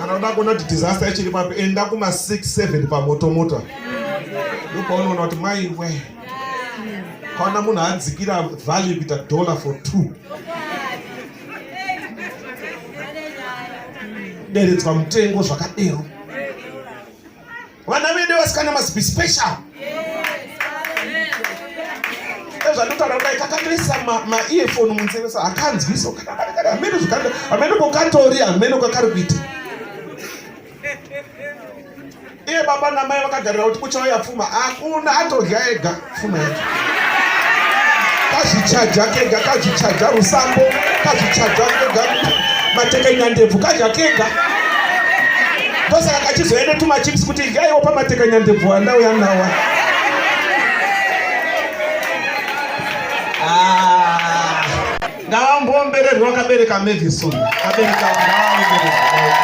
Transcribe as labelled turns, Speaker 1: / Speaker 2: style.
Speaker 1: Kana uda kuona kuti disaster ichiri papi, enda kuma 6 7 pamotomota. Ndopaunoona kuti mai we. Kaona munhu adzikira value kuita dollar for two. Deredzwa mutengo zvakadero. Vana vedu vasikana must be special. Ezvandinotaura kudai kakatoisa maearphone munzeve sa hakanzwiso hameno zvikanda hameno kokatori hameno kakari kuita. Iye baba namai vakagarira kuti kuchauya pfuma hakuna atodya ega pfuma yacho. Kazvichaja kega kazvichaja rusambo kazvichaja kega matekenyandebvu kadya kega ndosaka kachizoenda tumachips kuti idyaiwo pamatekanyandebvu andauya nawa ah, ngavamboombererwa kabereka Mavison kabereka ngavaombererwa.